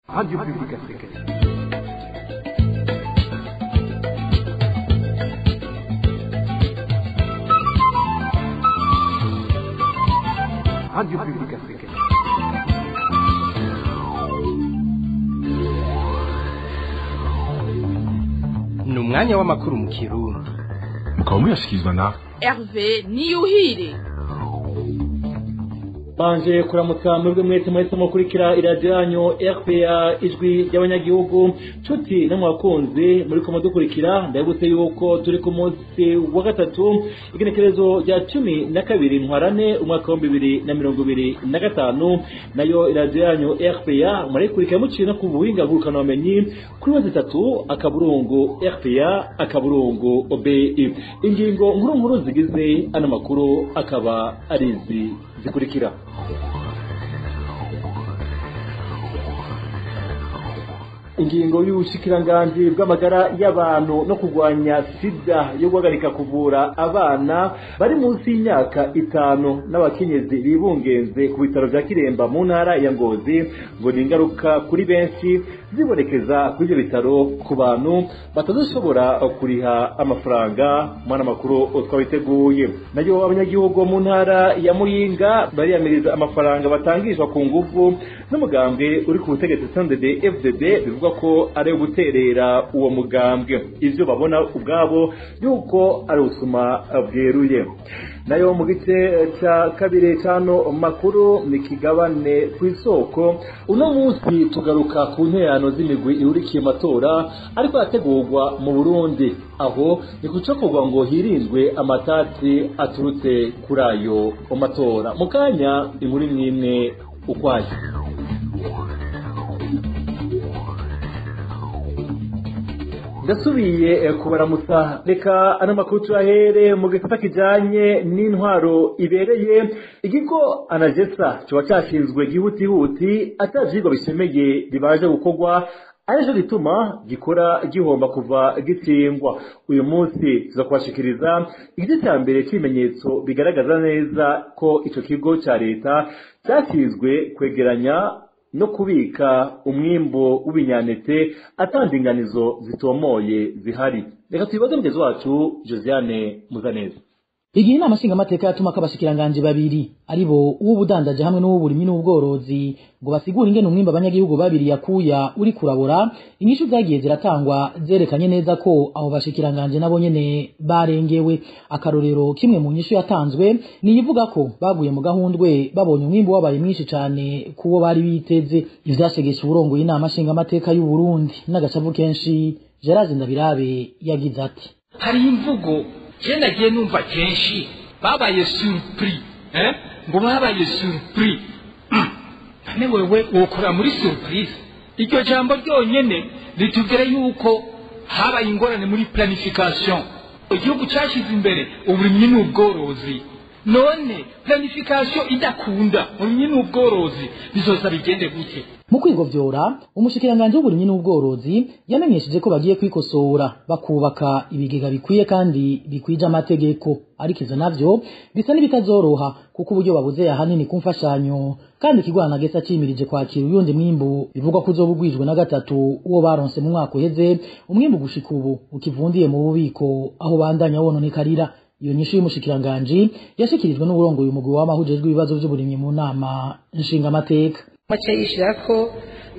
Radio Publique Africaine. Radio Publique Africaine. Ni umwanya w'amakuru mu Kirundi. Mukaba muyashyikirizwa na Hervé Niyuhire. Banje kuramutsa mwebwe mwese mwese mukurikira iradiyo yanyu RPA, Ijwi ry'Abanyagihugu. Nshuti n'mwakunzi muri ko mudukurikira, ndabutse yuko turi ku munsi wa gatatu, igenekerezo rya 12 Ntwarane umwaka wa 2025. Nayo iradiyo yanyu RPA murayikurikira muciye no ku buhinga ngurukanabumenyi kuri w3.rpa.bi. Ingingo nkuru nkuru zigize ano makuru akaba ari izi zikurikira. Ingingo y'ubushikiranganji bw'amagara y'abantu no kurwanya sida yo guhagarika kuvura abana bari munsi y'imyaka 5 n'abakenyezi bibungenze ku bitaro vya Kiremba mu ntara ya Ngozi ngo ni ingaruka kuri benshi zibonekeza kuri ivyo bitaro ku bantu batazoshobora kuriha amafaranga. Mwana makuru twabiteguye. Nayo abanyagihugu mu ntara ya Muyinga bariyamiriza amafaranga batangishwa ku nguvu n'umugambwe uri ku butegetsi CNDD FDD, bivuga ko ari uguterera uwo mugambwe, ivyo babona ubwabo yuko ari ubusuma bweruye. Nayo mu gice ca kabiri cano makuru ni kigabane kw'isoko. Uno munsi tugaruka ku nterano z'imigwi ihurikiye matora ariko arategurwa mu Burundi, aho ni kucokorwa ngo hirindwe amatati aturutse kuri ayo matora. Mu kanya inkuru imwe ukwayo. Ndasubiye kubaramutsa. Reka ano makuru tuyahere mu gisata kijanye n'intwaro ibereye. Ikigo Anagesa kiba cashinzwe gihutihuti ata vyigwa bishemeye bibaje gukorwa, arico gituma gikora gihomba kuva gitsingwa. Uyu munsi tuza kubashikiriza igice ca mbere c'ibimenyetso bigaragaza neza ko ico kigo ca leta cashinzwe kwegeranya no kubika umwimbo w'ibinyanete atandinganizo zitomoye zihari. Reka tubibaze mugenzi wacu Josiane Muzaneza. Igihe inama nshingamateka yatuma ko abashikiranganji babiri aribo uw'ubudandaji hamwe n'uw'uburimyi n'ubworozi ngo basigure ingene umwimbu abanyagihugu babiri yakuya uri kurabora, inyishu zagiye ziratangwa zerekanye neza ko abo bashikiranganji nabo nyene barengewe. Akarorero kimwe mu nyishu yatanzwe ni ivuga ko baguye mu gahundwe babonye umwimbu wabaye mwinshi cane kuwo bari biteze. Ivyashegeshe uburongoye inama nshingamateka y'u Burundi n'agacavu kenshi, Gerard Ndabirabe yagize ati: hari imvugo je nagiye numva kenshi, babaye surpris, ngo babaye surpris. None wewe wokora muri surprise? Iryo jambo ryonyene ritubwira yuko habaye ingorane muri planification. Igihugu cyashize imbere uburimyi n'ubworozi, none planification idakunda uburimyi n'ubworozi bizoza bigende gute? Mu kwigovyora, umushikiranganje w'uburimyi n'ubworozi yamenyesheje ko bagiye kwikosora bakubaka ibigega bikwiye kandi bikwije amategeko, ariko ivyo navyo bisa n'ibitazoroha kuko uburyo babuze ahanini ku mfashanyo, kandi ikigwana gesa cimirije kwakira uyundi mwimbu bivugwa ko uzoba ugwijwe na 3 uwo baronse mu mwaka uheze. Umwimbu gushika ubu ukivundiye mu bubiko aho bandanya wononekarira. Iyo nyishu y'umushikiranganji yashikirijwe n'uburongoye umugwi w'amahujejwe ibibazo vy'uburimyi mu nama nshingamateka. Baca yishira ko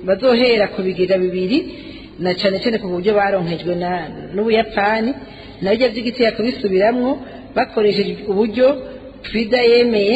bazohera ku bigega 2 na cane cane ku buryo baronkejwe n'Ubuyapani, nabyo vy'igiti yakubisubiramwo bakoresheje uburyo Frida yemeye,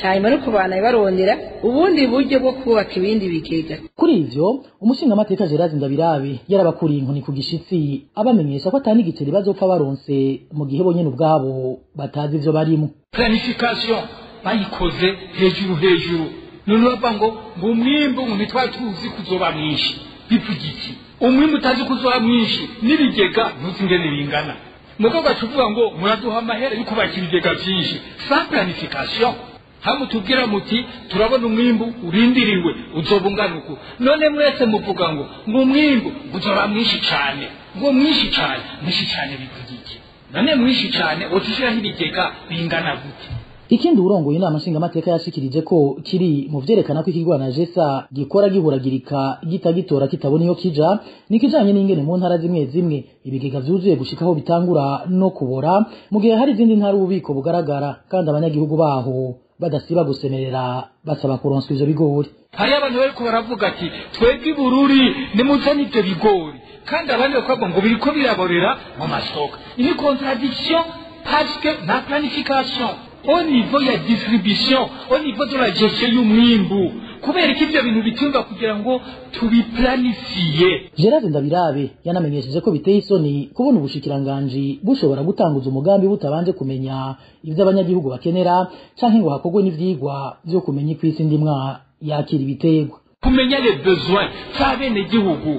hanyuma no kubana barondera ubundi buryo bwo kubaka ibindi bigega. Kuri ivyo umushingamateka Gerard Ndabirabe yarabakuriye inkoni ku gishitsi, abamenyesha ko atani igiceri bazopfa baronse mu gihe bonyene ubwabo batazi ivyo barimo. Planification bayikoze hejuru hejuru, none bavuga ngo umwimbu ntitwari tuzi kuzoba mwinshi. Bivuga iki? Umwimbu utazi kuzoba mwinshi n'ibigega ntuzi ingene bingana. Mugabo ugaca ngo muraduha amahera yo kubaka ibigega vyinshi sans planification. Hamwe tubwira muti turabona umwimbu urindiriwe uzoba ungana uku, none mwese muvuga ngo umwimbu uzoba mwinshi cane, ngo mwinshi cane, mwinshi cane bivuga iki? None mwinshi cane wotushiraho ibigega bingana gute? Ikindi urongoye inama nshingamateka yashikirije ko kiri mu vyerekana ko ikigwana JESA gikora gihuragirika gitagitora kitabona iyo kija nikijanye n'ingene mu ntara zimwe zimwe ibigega vyuzuye gushikaho bitangura no kubora, mu gihe hari izindi ntara ububiko bugaragara kandi abanyagihugu baho badasiba gusemerera basaba kuronswa ivyo bigori. Hari abantu bariko baravuga ati twebwe Ibururi nimuzane ivyo bigori, kandi abandi bakavuga ngo biriko biraborera mu masoko. Ni contradiction parce que na planification au niveau ya distribution, au niveau de la gestion y'umwimbu, kubera ko ivyo bintu bitumva kugira ngo tubiplanifiye. Gerard Ndabirabe yanamenyesheje ko biteye isoni kubona ubushikiranganji bushobora gutanguza umugambi butabanje kumenya ivyo abanyagihugu bakenera canke ngo hakorwe n'ivyigwa vyo kumenya kw'isi ndimwa yakira ibiterwa. Kumenya les besoins z'abenegihugu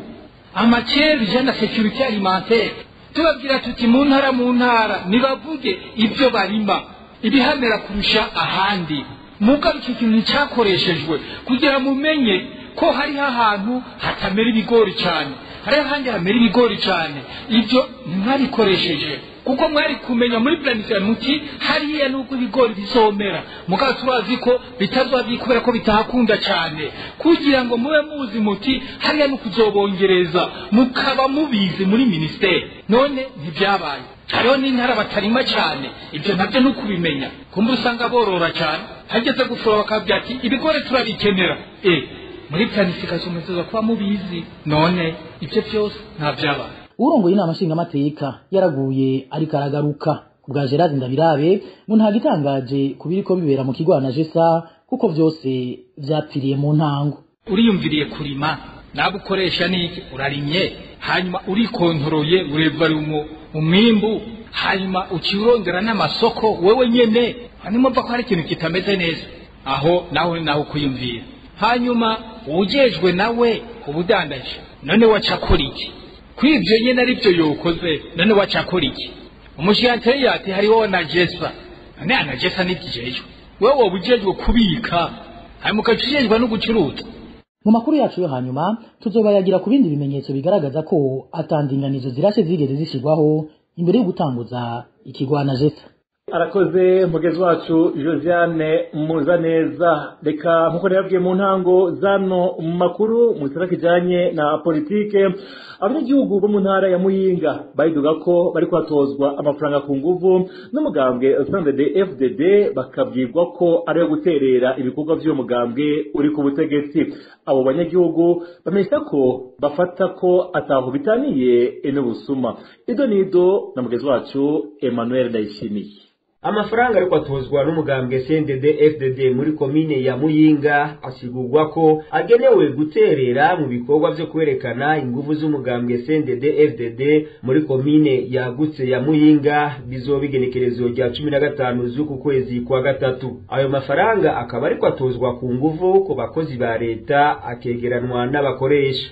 en matière de sécurité alimentaire, tubabwira tuti mu ntara nibavuge ivyo barima ibihamera kurusha ahandi, mugabo icyo kintu cyakoreshejwe kugira mumenye ko hariho ahantu hatamera ibigori cyane, hariho ahandi hamera ibigori cyane. Ibyo ntimwabikoresheje kuko mwari kumenya muri planification muti hariya nuko ibigori bizomera, mugabo turazi ko bitazoba kubera ko bitahakunda cyane, kugira ngo mube muzi muti hariya nuko uzobongereza, mukaba mubizi muri ministeri. None ntibyabaye. Hariho n'intara batarima cyane, ibyo nabyo ni ukubimenya. Kumbe usanga borora cyane, hageze gufura bakabwira ati ibigori turabikenera. Muri planification muzoza kuba mubizi. None ibyo byose nta byabaye. Urongoye inama nshingamateka yaraguye ariko aragaruka kubwa Gerard Ndabirabe ngo nta gitangaje kubiriko bibera mu kigwana JESA kuko byose vyapfiriye mu ntango. Uriyumviriye kurima nabo ukoresha niki, urarimye hanyuma urikontoroye ureva umwimbu, hanyuma ucirondera n'amasoko wewe nyene, hanyuma mva ko hari ikintu kitameze neza aho naho naho kuyumvira. Hanyuma ujejwe nawe ubudandaje, none wacakora iki kwivyo nyene ari byo yokoze, none wacakora iki? Umushiyantere yati hariho na JESA, none ana JESA nitijejwe, wewe ubujejwe kubika hanyuma ukajejwe no gucuruza. Mu makuru yacu yo hanyuma tuzobayagira ku bindi bimenyetso bigaragaza ko atandinganizo zirashe zigeze zishirwaho imbere yo gutanguza ikigwana JESA. Arakoze mugezi wacu Josiane Muzaneza. Reka nkuko nababwiye mu ntango zano makuru mu gisata kijanye na politike, abanyagihugu bo mu ntara ya Muyinga bariduga ko bari kwatozwa amafaranga ku nguvu n'umugambwe CNDD-FDD, bakabwirwa ko ari yo guterera ibikorwa by'uwo mugambwe uri ku butegetsi. Abo banyagihugu bamenyesha ko bafata ko ataho bitaniye n'ubusuma. Ido nido na mugezi wacu Emmanuel Ndayishimiye. Amafaranga ariko atozwa n'umugambwe CNDD FDD muri komine ya Muyinga asigurwa ko agenewe guterera mu bikorwa byo kwerekana inguvu z'umugambwe CNDD FDD muri komine yagutse ya Muyinga bizoba igenekerezo rya 15 z'uku kwezi kwa gatatu. Ayo mafaranga akaba ariko atozwa ku nguvu ku bakozi ba leta akegeranwa n'abakoresha.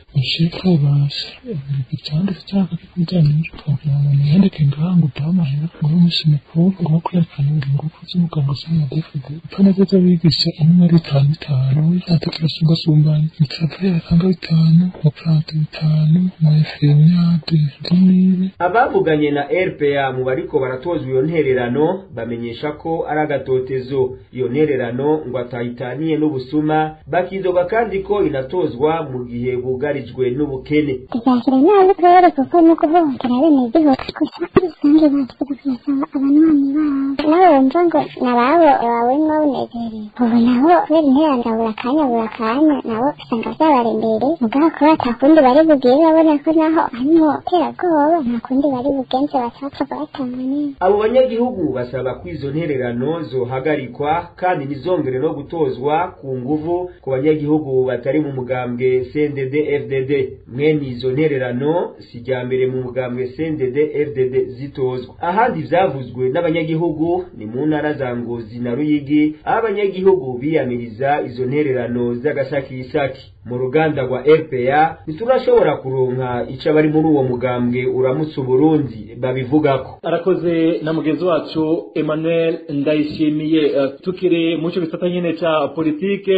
Abavuganye na RPA mu bariko baratozwa iyo ntererano bamenyesha ko ari agatotezo. Iyo ntererano ngo atayitaniye n'ubusuma, bakidoga kandi ko inatozwa mu gihe bugarijwe n'ubukene. Tuzakira nabi rero kuko ni ukuvugira abenegihugu gusa rusange bazi abanywanyi babo nabo bumva ngo nababo bawe mwawunezerewe, ubu nabo kubera intererano buri akanya nabo usanga vyabarembereye, mugabo kuba atakundi bari bugire babona ko naho harimwo iterabwoba nta kundi bari bugenze batapfaga batanga neza. Abo banyagihugu basaba ko izo ntererano zohagarikwa kandi ntizongere no gutozwa ku nguvu ku banyagihugu batari mu mugambwe CNDD FDD. Mwene izo ntererano si irya mbere mu mugambwe CNDD FDD zitozwa. Ahandi vyavuzwe n'abanyagihugu ni mu ntara za Ngozi na Ruyigi, aho abanyagihugu biyamiriza izo ntererano z'agasakisaki. Mu ruganda rwa RPA ntiturashobora kuronka ico abari muri uwo mugambwe uramutse Burundi babivugako. Arakoze na mugenzi wacu Emmanuel Ndayishimiye. Tukiri mu cyo bisata nyene ca politike,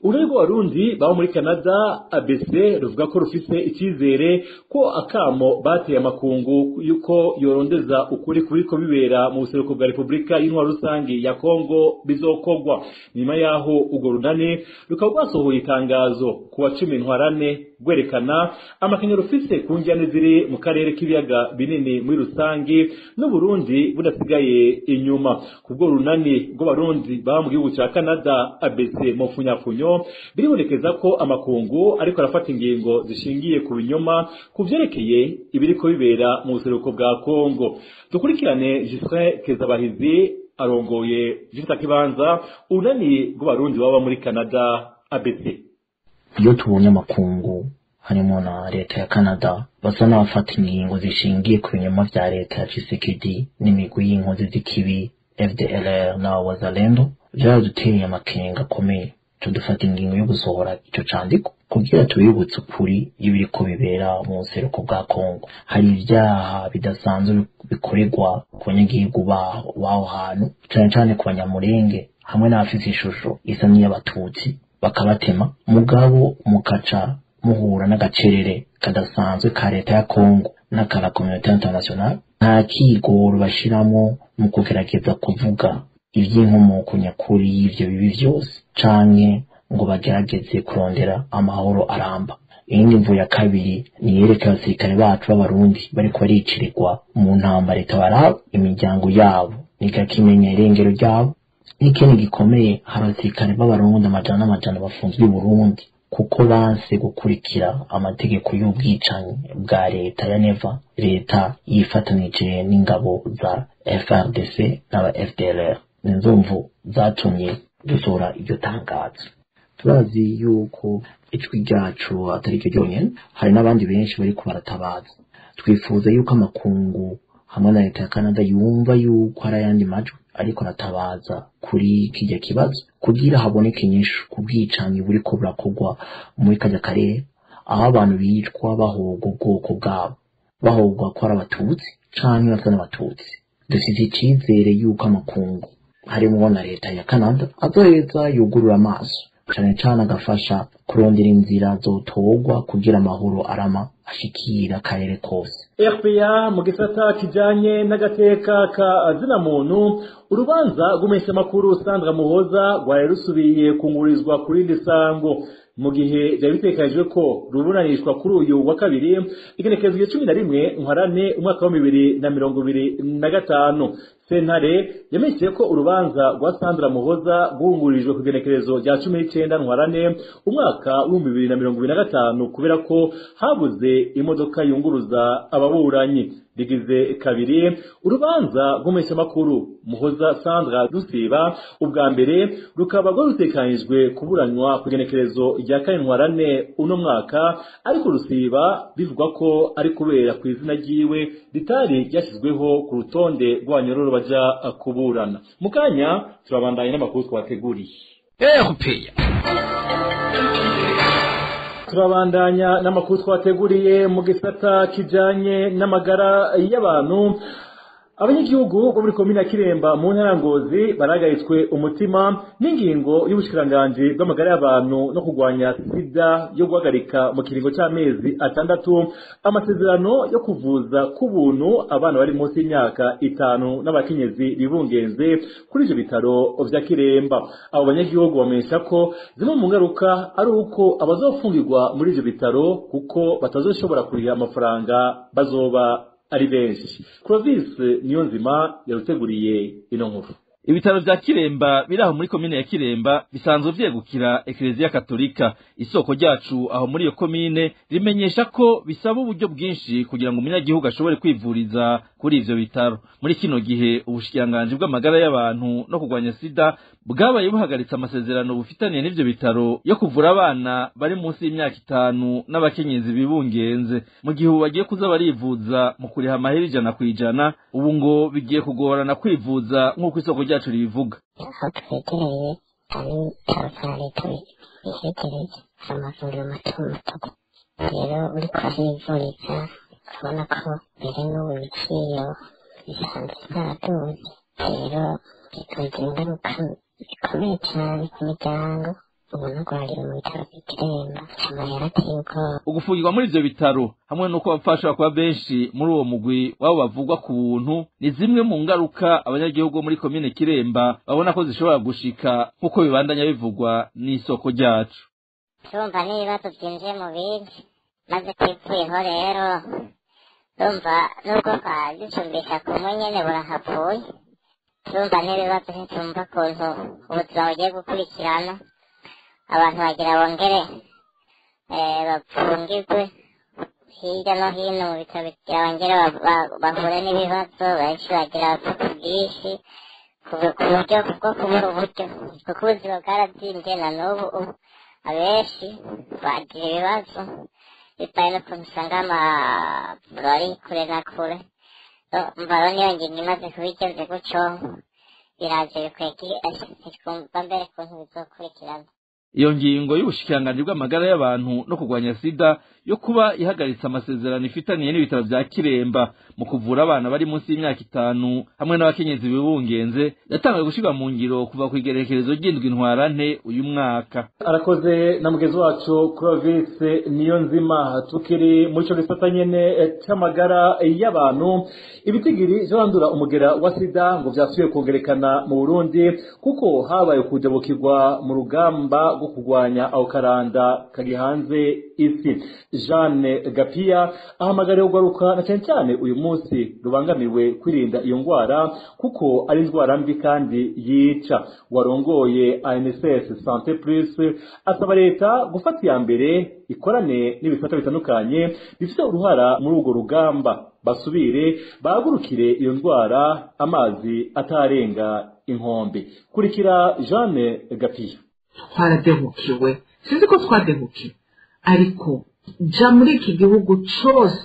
urwego Abarundi baba muri Canada ABC ruvuga ko rufise icyizere ko akamo bateye amakungu yuko yorondeza ukuri kuriko bibera mu buseruko bwa Republika y'Intwaro Rusangi ya Kongo bizokogwa. Nyuma yaho urwo runani rukaba rwasohoye itangazo ku wa 10 Ntwarante rwerekana amakenga rufise ku njyane ziri mu karere k'ibiyaga binini muri rusangi n'Uburundi budasigaye inyuma. Kubwo runani rw'Abarundi baba mu gihugu ca Canada ABC mu funyafunyo, biribonekeza ko amakungu ariko arafata ingingo zishingiye ku binyoma ku vyerekeye ibiriko bibera mu buseruko bwa Kongo. Dukurikirane Justin Kezabahizi arongoye Justin Kibanza unani rw'Abarundi baba muri Canada ABC. Iyo tubonye amakungu harimo na leta ya Canada basa n'abafata ingingo zishingiye ku binyoma vya leta ya Tshisekedi n'imigwi y'inkozi z'ikibi FDLR na Wazalendo, vyaraduteye amakenga akomeye. Tudufata ingingo yo gusohora ico candiko kugira tubibutse ukuri y'ibiriko bibera mu buseruko bwa Kongo. Hari ivyaha bidasanzwe bikorerwa ku banyagihugu baho hantu, cane cane ku Banyamurenge hamwe n'abafise ishusho isa n'iy'Abatutsi, bakabatema, mugabo mukaca muhura n'agacerere kadasanzwe ka leta ya Kongo n'akara communauté internationale. Nta kigoro bashiramo mu kugerageza kuvuga ivy'inkomoko nyakuri y'ivyo bibi vyose, canke ngo bagerageze kurondera amahoro aramba. Iyindi mvu ya kabiri ni yereka abasirikare bacu b'Abarundi bariko baricirirwa mu ntambara itabaraba, imiryango yabo ntigakimenya irengero ryabo. N'ikindi gikomeye, hari abasirikare b'Abarundi amajana n'amajana bafunzwe i Burundi kuko banse gukurikira amategeko y'ubwicanyi bwa leta ya Neva, leta yifatanije n'ingabo za FRDC n'aba FDLR. Nizo mvu zatumye dusohora iryo tangazo. Turazi yuko ijwi ryacu atari ryo ryonyene, hari n'abandi benshi bariko baratabaza. Twifuza yuko amakungu hamwe na leta ya Canada yumva yuko hari ayandi majwi ariko aratabaza kuri kirya kibazo, kugira haboneke inyishu ku bwicanyi buriko burakorwa muri karya karere, aho abantu bicwa bahogwa ubwoko bwabo, bahogwa ko ari Abatutsi canke basa n'Abatutsi. Dufite icizere yuko amakungu harimwo na leta ya Canada azoheza yugurura amaso, cane cane agafasha kurondera inzira zotorwa kugira amahoro arama ashikira akarere kose. RPA mu gisata kijanye n'agateka ka zina muntu, urubanza rw'umumenyeshamakuru Sandra Muhoza rwari rusubiye kungurizwa kuri rindi sango, mu gihe byari bitekanijwe ko ruburanishwa kuri uyu wa kabiri igenekerezo rya 11 Ntwarante umwaka wa 2025. Sentare yamenyesheje ko urubanza rwa Sandra Muhoza rwungurijwe ku igenekerezo rya 19 Ntwarante umwaka wa 2025 kubera ko habuze imodoka yunguruza ababuranyi. Bigize kabiri urubanza rw'umumenyeshamakuru Muhoza Sandra rusiba, ubwa mbere rukaba rwarutekanijwe kuburanywa ku igenekerezo rya 4 Ntwarante uno mwaka, ariko rusiba bivugwa ko ari kubera ku izina ryiwe ritari ryashyizweho ku rutonde rw'abanyororo baja kuburana. Mu kanya turabandanya n'amakuru twateguriye. Turabandanya n'amakuru twateguriye mu gisata kijanye n'amagara y'abantu. Abanyagihugu bo muri komine ya Kiremba mu ntara Ngozi barahagaritswe umutima n'ingingo y'ubushikiranganji bw'amagara y'abantu no kurwanya sida yo guhagarika mu kiringo c'amezi 6 amasezerano yo kuvuza k'ubuntu abana bari munsi y'imyaka 5 n'abakenyezi bibungenze kuri ivyo bitaro vya Kiremba. Abo banyagihugu bamenyesha ko zimwe mu ngaruka ari uko abazofungirwa muri ivyo bitaro kuko batazoshobora kuriha amafaranga bazoba ari benshi. Clovis Niyonzima yaruteguriye ino nkuru. Ibitaro vya Kiremba biri aho muri komine ya Kiremba bisanzwe vyegukira Eklezia Katolika. Isoko ryacu aho muri iyo komine rimenyesha ko bisaba uburyo bwinshi kugira ngo umunyagihugu ashobore kwivuriza kuri ivyo bitaro. Muri kino gihe ubushikiranganji bw'amagara y'abantu no kurwanya sida bwabaye buhagaritse amasezerano bufitaniye n'ivyo bitaro yo kuvura abana bari munsi y'imyaka 5 n'abakenyezi bibungenze. Mu gihe ubu bagiye kuza barivuza mu kuriha amahera 100%, ubu ngo bigiye kugorana kwivuza nk'uko isoko ryacu ribivuga. Aho twegereye hari ibitaro vya leta bihegereye, Hari amavuriro mato mato, rero uriko urahivuriza urabona ko mbere n'ubu ibiciro bisanzwe byaraduze, rero bikagira ingaruka zikomeye cyane ku miryango. Ubona rwariwe mu bitaro by'Ikiremba amahera ateye ubwoba. Ugufungirwa muri ivyo bitaro hamwe n'uko abapfa kuba benshi muri uwo mugwi wabo bavugwa ku buntu ni zimwe mu ngaruka abanyagihugu bo muri komine Kiremba babona ko zishobora gushika, nk'uko bibandanya bivugwa n'isoko ryacu. Turumva n'ibibazo byinjiye mu bindi maze twipfuyeho, rero urumva nubwo twazicumbisha kumwe nyene burahapfuye. Turumva n'ibibazo, ntitumva ukuntu ubuzima bugiye gukurikirana. Abantu bagira bongere bapfungirwe hirya no hino mu bitaro, bigira bongere bahure n'ibibazo. Benshi bagira bapfa ku bwinshi ku buryo bwo kubura uburyo, kuko ubuzima bwarazimvye na n'ubu abenshi bagira ibibazo bitewe n'ukuntu usanga amavuriro ari kure na kure. Umva rero niyo ngingo imaze kuba igeze gutyo, biraje bikwega, ntitwumva mbere ukuntu bizokurikirana. Iyo ngingo y'ubushikiranganji bw'amagara y'abantu no kurwanya sida yo kuba ihagaritse amasezerano ifitaniye n'ibitaro vya Kiremba mu kuvura abana bari munsi y'imyaka 5 hamwe n'abakenyezi bibungenze yatanguye gushirwa mu ngiro kuva ku igerekerezo ry'indwi Ntwarante uyu mwaka. Arakoze na mugenzi wacu Clovis niyo nzima. Tukiri muri ico gisata nyene c'amagara y'abantu, ibitigiri vy'abandura umugera wa sida ngo vyasubiye kongerekana mu Burundi, kuko habaye kujabukirwa mu rugamba rwo kurwanya aho karanda kagihanze isi. Jeanne Gapia ahamagariye kugaruka na cyane cyane uyu munsi rubangamiwe kwirinda iyo ndwara, kuko ari indwara mbi kandi yica. Warongoye ANSS Santé Plus asaba leta gufata iya mbere, ikorane n'ibisata bitandukanye bifite uruhara muri urwo rugamba, basubire bahagurukire iyo ndwara amazi atarenga inkombe. Kurikira Jeanne Gapia. Twaradebukiwe, sinzi ko twadebukiwe, ariko ja muri iki gihugu cose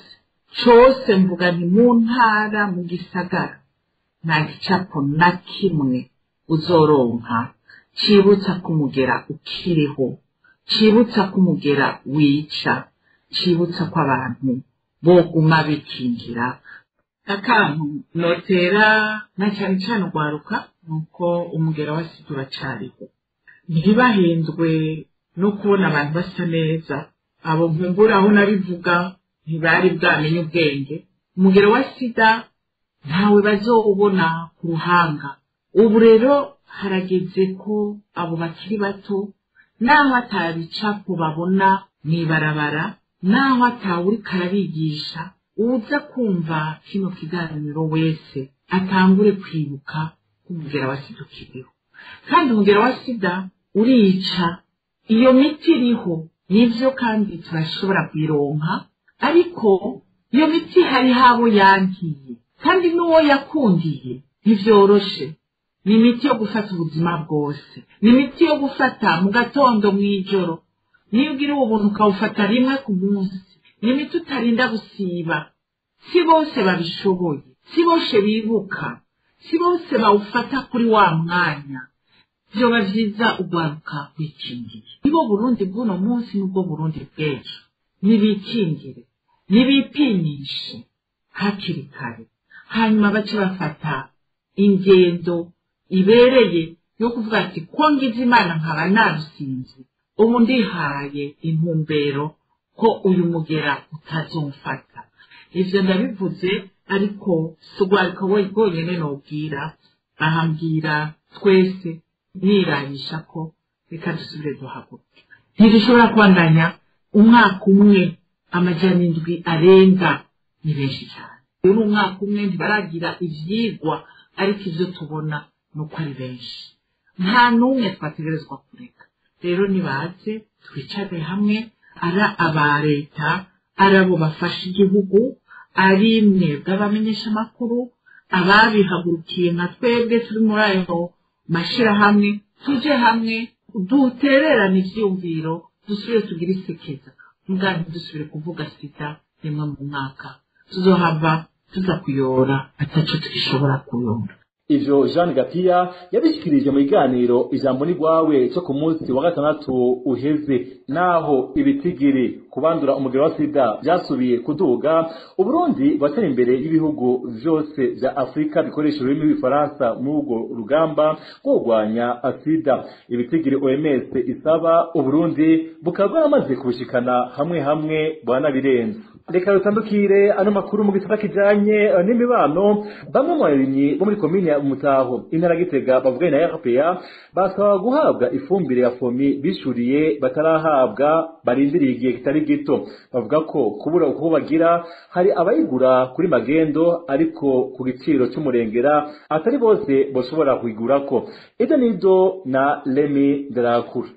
cose, mvuga nti mu ntara, mu gisagara, nta gicapo na kimwe uzoronka cibutsa kumugera ukiriho, cibutsa kumugera wica, cibutsa ko abantu boguma bikingira. Akantu notera na cyane cyane urwaruka nuko umugera wa sida uracariho. Ntibahindwe no kubona abantu basa neza, abo nkumbura aho nabivuga ntibari bwamenye ubwenge. Umugero wa sida ntawe bazowubona ku ruhanga. Ubu rero harageze ko abo bakiri bato, naho atabicapo babona mw'ibarabara, naho atawuriko arabigisha, uza kumva kino kiganiro wese atangure kwibuka ko umugera wa sida ukiriho, kandi umugera wa sida urica. Iyo miti iriho nivyo, kandi turashobora kuyironka, ariko iyo miti hariho abo yankiye, kandi n'uwo yakundiye ntivyoroshe. Ni imiti yo gufata ubuzima bwose, ni imiti yo gufata mu gatondo, mw'ijoro. Niyo ugira ubuntu ukawufata rimwe ku munsi, ni imiti utarinda gusiba. Si bose babishoboye, si bose bibuka, si bose bawufata kuri wa mwanya. Vyoba vyiza urwaruka rwikingiye. Nibo Burundi bw'uno munsi, nubwo Burundi bw'ejo. Nibikingire, nibipimishe hakiri kare, hanyuma bace bafata ingendo ibereye yo kuvuga ati ko ngize Imana nkaba narusinze, ubu ndihaye intumbero ko uyu mugera utazomfata. Ivyo ndabivuze, ariko si urwaruka rwonyene nobwira, bahambwira twese nirayisha ko reka dusubire duhaguruke. Ntidushobora kubandanya umwaka umwe 700 arenga, ni benshi cyane. Uyu ni umwaka umwe, ntibaragira ivyigwa, ariko ivyo tubona ni uko ari benshi, nta n'umwe twategerezwa kureka. Rero nibaze twicare hamwe, ari aba leta, ari abo bafasha igihugu, ari mwebwe abamenyeshamakuru, ababihagurukiye nka twebwe turi muri ayo mashirahamwe, tuje hamwe dutererane ivyiyumviro, dusubire tugire isekeza, mbwa ntidusubire kuvuga sida rimwe mu mwaka, tuzohava tuza kuyora ataco tugishobora kuyora. Ivyo Jean Gapia yabishikirije mu biganiro Ijambo ni Rwawe cyo ku munsi wa gatandatu uheze. Naho ibitigiri kubandura umugera wa sida byasubiye kuduga, Uburundi bwatera imbere y'ibihugu vyose vya Afrika bikoresha ururimi rw'igifaransa muri urwo rugamba rwo kurwanya sida. Ibitigiri OMS isaba, Uburundi bukaba bwaramaze kubishikana hamwe hamwe bwanabirenze. Reka rutandukire ano makuru mu gisata kijanye n'imibano. Bamwe mu barimyi bo muri komine ya Mutaho, intara Gitega, bavuganye na RPA basaba guhabwa ifumbire ya FOMI bishuriye batarahabwa, barindiriye igihe kitari gito. Bavuga ko kubura uko bagira, hari abayigura kuri magendo ariko ku giciro c'umurengera atari bose boshobora kuyigurako. Ibyo nido na Lemi Ndrakura.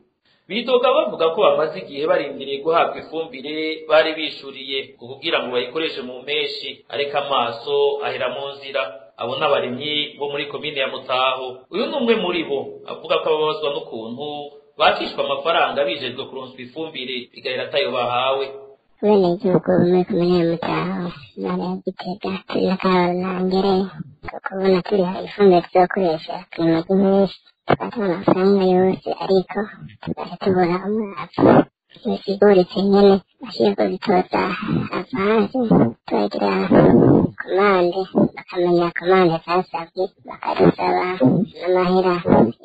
Bidoga bavuga ko bamaze igihe barindiriye guhabwa ifumbire bari bishuriye kugira ngo bayikoreshe mu mpeshi, ariko amaso ahera mu nzira. Abo n'abarimyi bo muri komine ya Mutaho. Uyu ni umwe muri bo avuga ko ababazwa n'ukuntu bakishwa amafaranga bijejwe kuronswa ifumbire bigahera atayo bahawe. Abenegihugu bo muri komine ya Mutaho, intara ya Gitega, turi n'akabarangere ko kubona turiha ifumbire tuzokoresha kurima ry'impeshi, tugatanga amafaranga yose ariko tugaca tubura umwavu. Bisiguritse nyene bashiye kubitoza avansi, tubagira komande, bakamenya komande zasabwe, bakadusaba n'amahera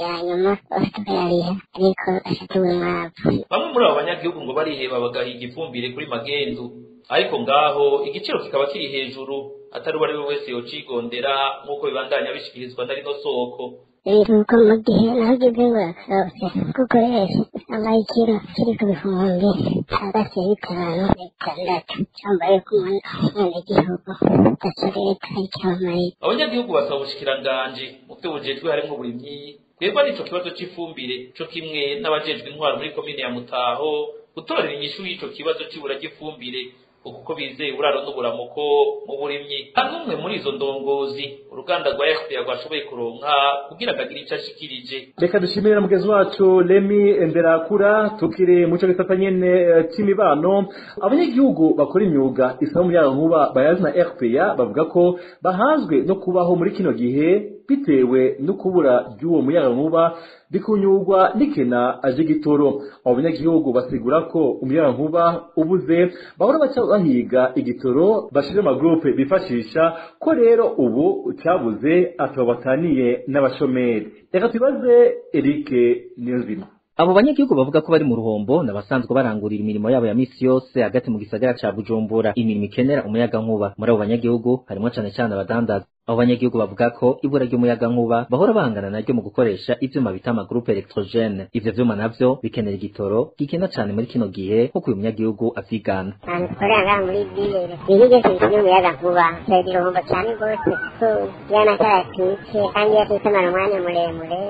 ya nyuma bose tukayariha, ariko baca tubura umwavu. Bamwe muri abo banyagihugu ngo bariheba bagahiga ifumbire kuri magendu, ariko ngaho igiciro kikaba kiri hejuru atari uwo ari we wese yocigondera, nk'uko bibandanya bishikirizwa na rino soko. Nuko mu gihe naho ugeze ngo urasohotse gukoresha, usanga ikiro kiri ku 5600 cyangwa yuko umwenegihugu utaco leta icyamamariye. Abanyagihugu basaba ubushikiranganji mu byo bujejwe harimwo uburimyi kwebwa n'ico kibazo c'ifumbire, co kimwe n'abajejwe intwaro muri komine ya Mutaho, gutorera inyishu y'ico kibazo c'ibura ry'ifumbire, kuko bizeye uburaro n'uburamuko mu burimyi. Hamwe muri izo ndongozi uruganda rwa RPA rwashoboye kuronka kugira agire ico ashikirije. Reka dushimire na mugenzi wacu Lemi Nderakura. Tukiri mu cyo gisata nyene c'imibano, abanyagihugu bakora imyuga isaba umuyagankuba bayazi na RPA bavuga ko bahanzwe no kubaho muri kino gihe bitewe no kubura ry'uwo muyagankuba, bikunyurwa n'ikena aje gitoro. Abo banyagihugu basigura ko umuyagankuba ubuze bahora baca bahiga igitoro bashira amagrupe bifashisha, ko rero ubu cyabuze ataba bataniye n'abashomeri. Reka tubaze Eric Niyonzima. Abo banyagihugu bavuga ko bari mu ruhombo n'abasanzwe barangurira imirimo yabo ya misi yose hagati mu gisagara ca Bujumbura, imirimo ikenera umuyagankuba. Muri abo banyagihugu harimwo cane cane abadandaza. Abo banyagihugu bavuga ko ibura ry'umuyagankuba bahora bahangana naryo mu gukoresha ivyuma bita amagroupe électrogène. Ivyo vyuma navyo bikenera igitoro gikena cane muri kino gihe, nk'uko uyu munyagihugu avyigana. Ahantu dukorera ngaha muri biyeri, ibintu byose bikeneye umuyagankuba, turagira uruhombo cyane rwose, kuko iyo amatara atwitse kandi iyo atwitse amara umwanya muremure,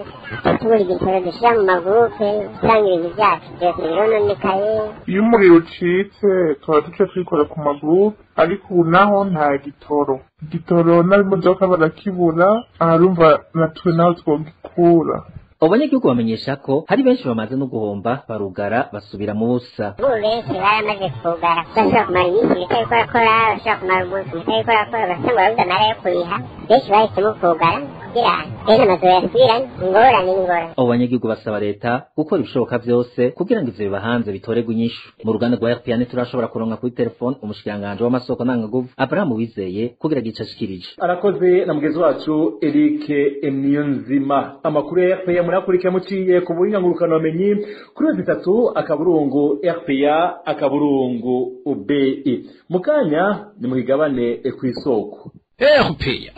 tubura igitoro dushyira mu magurupe, usanga ibintu byacu byose birononekaye. Iyo umuriro ucitse tuba duca twikora ku magurupe, ariko ubu naho nta gitoro, igitoro n'abimodoka barakibura, aharumva natwe naho twogikura. Abo banyagihugu bamenyesha ko hari benshi bamaze no guhomba, barugara basubira mu busa. Ubu benshi baramaze kugara, bashobora kumara iminsi ibiri itariko barakora, bashobora kumara umunsi umwe itariko barakora, basanga barabuze amahera yo kuriha. Benshi bahisemo kugara kugira bene amazu bayasubirane. Ingorane n'ingorane. Abo banyagihugu basaba leta gukora ibishoboka vyose kugira ngo ivyo bibahanze bitorerwe inyishu. Mu ruganda rwa RPA ntiturashobora kuronka kuri telefone umushikiranganji w'amasoko ntanganguvu Abraham Wizeye kugira igice ashikirije. Arakoze na mugenzi wacu Eric Niyonzima. Amakuru ya RPA murakurikira muciye ku buhinga ngurukanabumenyi kuri www.rpa.bi. Mu kanya ni mu kigabane kw'isoko. RPA.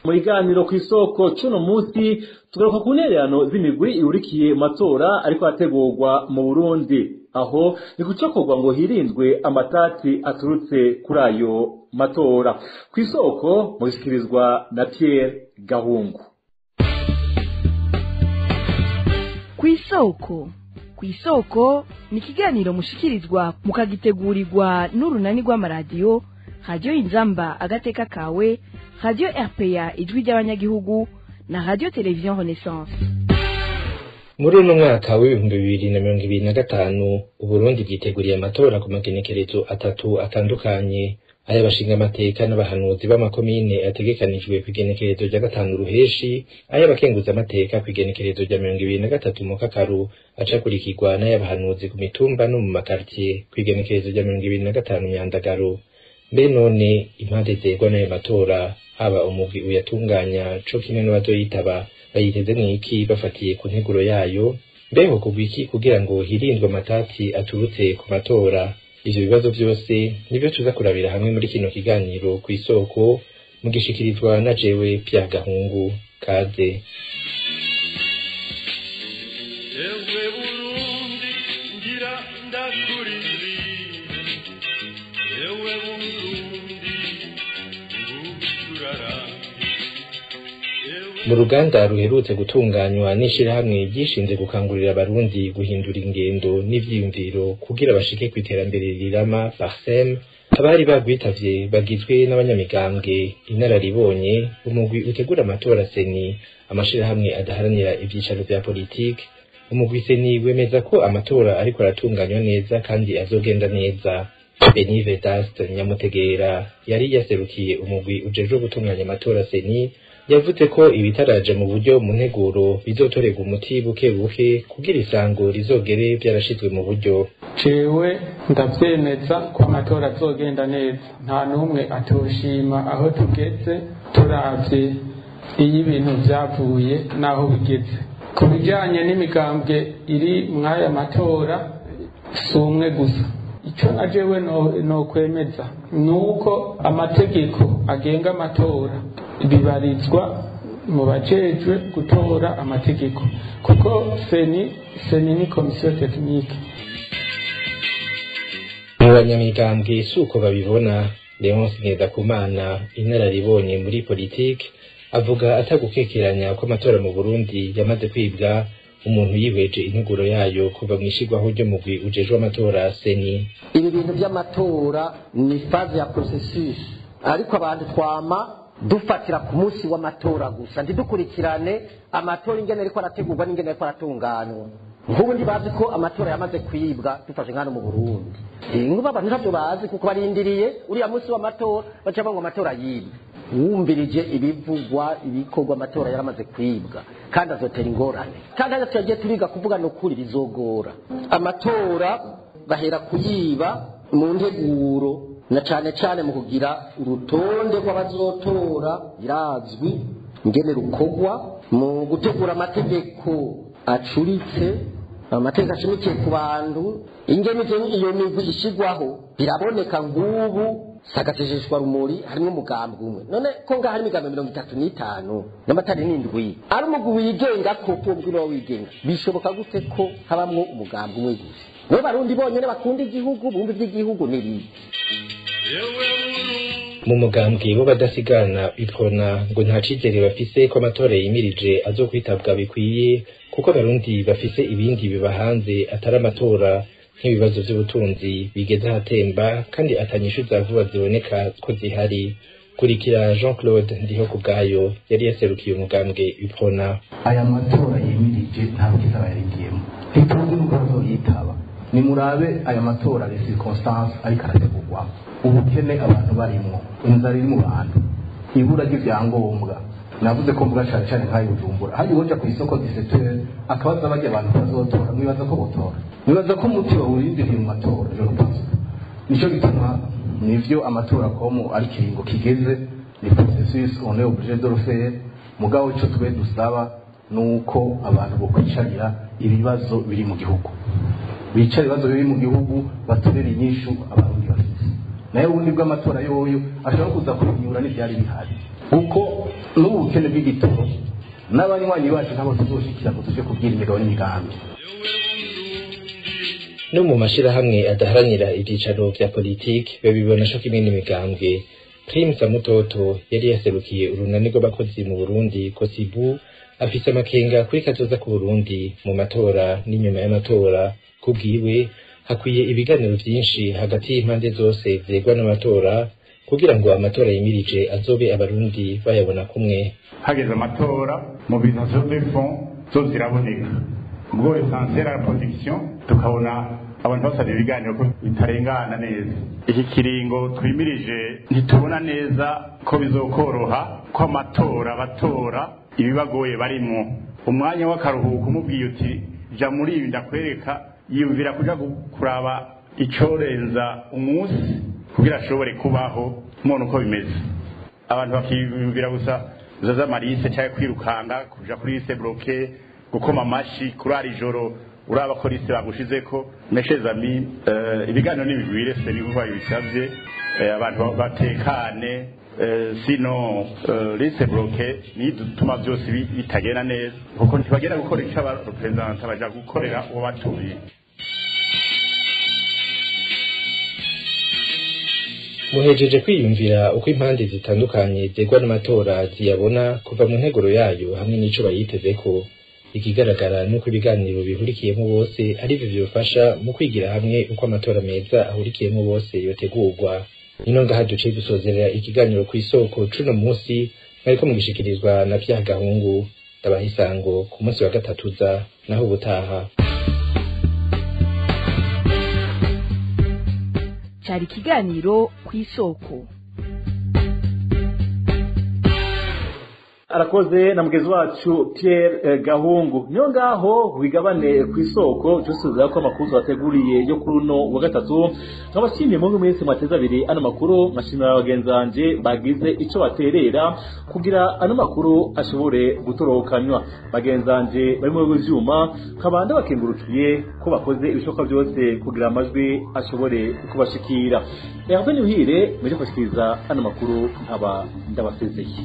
Mu kiganiro kw'isoko c'uno munsi tugaruka ku ntererano z'imigwi ihurikiye mu matora ariko ategurwa mu Burundi, aho ni gucokorwa ngo hirindwe amatati aturutse kuri ayo matora. Kw'isoko mushikirizwa na Pierre Gahungu. Kw'isoko, kw'isoko ni ikiganiro mushikirizwa mukagitegurirwa n'urunani rw'amaradiyo Radiyo Inzamba agateka kawe, Radiyo RPA ijwi ry'abanyagihugu na Radiyo Televiziyo Renaissance. Muri uno mwaka w'2025, Uburundi bwiteguriye amatora ku magenekerezo atatu atandukanye. Ay'abashingamateka n'abahanuzi b'amakomine ategekanijwe kw'igenekerezo rya 5 Ruheshi, ay'abakenguzamateka kw'igenekerezo rya 23 Mukakaru, acakurikirwa n'ay'abahanuzi ku mitumba no mu makartier kw'igenekerezo rya 25 Myandagaro. Mbe none impande zerwa n'ayo matora, haba umugwi uyatunganya co kimwe n'abazoyitaba, bayiteze mwiki bafatiye ku nteguro yayo? Mbeho kugwa iki kugira ngo hirindwe amatati aturutse ku matora? Ivyo bibazo vyose nivyo tuza kurabira hamwe muri kino kiganiro kw'isoko, mugishikirizwa na jewe Pierre Gahungu. Kaze. Ewe Burundi ngira ndakuririmbe, ewe Burundi ngucurarange. Mu ruganda ruherutse gutunganywa n'ishirahamwe ryishinze gukangurira abarundi guhindura ingendo n'ivyiyumviro kugira bashike kw'iterambere rirama, PARCEM, abari bagwitavye bagizwe n'abanyamigambwe, inararibonye, umugwi utegura amatora CENI, amashirahamwe adaharanira ivyicaro vya politike. Umugwi CENI wemeza ko amatora ariko aratunganywa neza kandi azogenda neza. Beni Vedaste Nyamutegera yari yaserukiye umugwi ujejwe gutunganya amatora CENI, yavuze ko ibitaraje mu buryo mu nteguro bizotorerwa umuti buke buke kugira isango rizogere vyarashizwe mu buryo. Jewe ndavyemeza ko amatora azogenda neza, nta n'umwe atoshima aho tugeze turavye iyo ibintu vyavuye n'aho bigeze. Ku bijanye n'imigambwe iri mw'aya matora, si umwe gusa. Ico na jewe nokwemeza nuko amategeko agenga amatora bibarizwa mu bajejwe gutora amategeko, kuko CENI ni komisiyo tekinike. Mu banyamigambwe suko babibona. Leonce Ngendakumana, inararibonye muri politike, avuga atagukekeranya ko amatora mu Burundi yamaze kwibwa, umuntu yihweje integuro yayo kuva mw'ishirwaho ry'umugwi ujejwe amatora CENI. Ibi bintu by'amatora ni phase ya processus, ariko abantu twama dufatira ku munsi w'amatora gusa, ntidukurikirane amatora ingene ariko arategurwa n'ingene ariko aratunganywa. Nk'ubu ntibazi ko amatora yamaze kwibwa, dufashe nk'hano mu Burundi. Nk'ubu abantu ntabyo bazi kuko barindiriye uriya munsi w'amatora baca bavuga ngo amatora yibwe. Wumvirije ibivugwa, ibikorwa, amatora yaramaze kwibwa kandi azotera ingorane. Kandi hano tuyagiye turiga kuvuga ni ukuri bizogora. Amatora bahera kuyiba mu nteguro, na cane cane mu kugira urutonde rw'abazotora birazwi ingene rukorwa, mu gutegura amategeko acuritse, amategeko ashimikiye ku bantu, ingene iyo migwi ishigwaho biraboneka. Nk'ubu sagatejeshwa rumuri harimo umugambi umwe, none ko ngaho hari imigambi 35 n'amatari n'indwi, ari umugwi wigenga koko, uwo mugwi niwo wigenga, bishoboka gute ko habamwo umugambi umwe gusa? Nibo Barundi bonyene bakunda igihugu, bumva ivy'igihugu n'ibindi. Mu mugambwe w'abadasigana Uprona ngo nta cizere bafise ko amatora yimirije azokwitabwa bikwiye, kuko abarundi bafise ibindi bibahanze atari amatora, nk'ibibazo vy'ubutunzi bigeze ahatemba kandi atanyishu za vuba ziboneka ko zihari. Kurikira Jean Claude Ndihokubwayo yari yaserukiye umugambwe Uprona. Aya matora yimirije nta bwiza bayarigiyemo, ntituzi nuko bazoyitaba. Nimurabe aya matora, les circonstances ariko arategurwa, ubukene abantu barimwo, inzara iri mu bantu, ibura ry'ivyangombwa. Navuze ko mvuga cane cane nk'ayo Bujumbura, hariya uwoja kw'isoko diseteur akabaza barya abantu bazotora, mwibaza ko botora? Mwibaza ko umuti bawurindiriye mu matora? Je pense nico gituma nivyo amatora komo ari kiringo kigeze, ni processus, on est obligé de le faire. Mugabo ico twe dusaba nuko abantu bokwicarira ibibazo biri mu gihugu, bicara ibibazo biri mu gihugu, batorere inyishu abarundi bafite. Nayo ubundi bw'amatora yoyo ashobora kuza kubinyura n'ivyari bihari, kuko n'ubu bukene bw'igitoro n'abanywanyi bacu ntabwo tuzoshikira ngo tuje kubwira imigabo n'imigambi. No mu mashirahamwe adaharanira ivyicaro vya politike babibona co kimwe n'imigambwe. Prime Samutoto yari yaserukiye urunani rw'abakozi mu Burundi Kosibu, afise amakenga kuri kazoza ku Burundi mu matora n'inyuma y'amatora. Kubwiwe hakwiye ibiganiro vyinshi hagati y'impande zose vyegwa n'amatora kugira ngo amatora yimirije azobe abarundi bayabona kumwe. Hageze amatora, mobilisation des fonds zo ziraboneka, ubwo essentiel à la production tukabona Abantu basabye ibiganiro ko bitarengana neza. Iki kiringo twimirije ntitubona neza ko bizokoroha ko amatora batora ibibagoye barimwo. Umwanya w'akaruhuko umubwiye uti ja muri ibi ndakwereka, yiyumvira kuja kuraba icorenza umunsi kugira ashobore kubaho. Mubona uko bimeze, abantu bakiyumvira gusa zaza marise cyangwa kwirukanga kuja kuri liste bloquée, gukoma amashi, kurara ijoro uraba ko liste bagushizeko. Mes chers amis, ibiganiro n'ibigwire se nikuko babisavye, abantu batekane, sino liste bloquée nidutuma byose bitagenda neza, kuko ntibagera gukora ico abarepresenta baja gukorera uwo batuye. Muhejeje kwiyumvira uko impande zitandukanye zegwa n'amatora ziyabona kuva mu nteguro yayo hamwe n'ico bayitezeko. Ikigaragara nuko ibiganiro bihurikiyemo bose ari byo byofasha mu kwigira hamwe uko amatora meza ahurikiyemo bose yotegurwa. Nino ngaha duce dusozerera ikiganiro ku isoko cuno munsi, mwariko mugishikirizwa na Pierre Gahungu. Ndabaha isango ku munsi wa gatatu za naho ubutaha. Cyari ikiganiro ku isoko. Arakoze na mugezi wacu Pierre Gahungu. Niyo ngaho wigabane ku isoko cyusubiza ko amakuru twateguriye yo kuri uno wa gatatu. Nkabashimiye mu mwese mwateze abiri ano makuru, nkashimira abagenzi banje bagize ico baterera kugira ano makuru ashobore gutorokanywa. Bagenzi banje bari mu byuma nkabanda bakengurukiye ko bakoze ibishoboka byose kugira amajwi ashobore kubashikira. Hervé Nihire muje kwashikiriza ano makuru nkaba ndabasezeye.